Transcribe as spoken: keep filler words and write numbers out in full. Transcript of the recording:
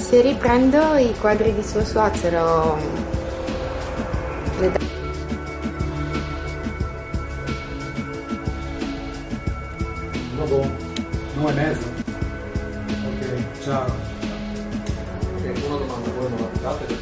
Se riprendo i quadri di suo suocero. Le da- Va bon, nove e mezo. Ok, ciao. Ok, una domanda, voi non la date?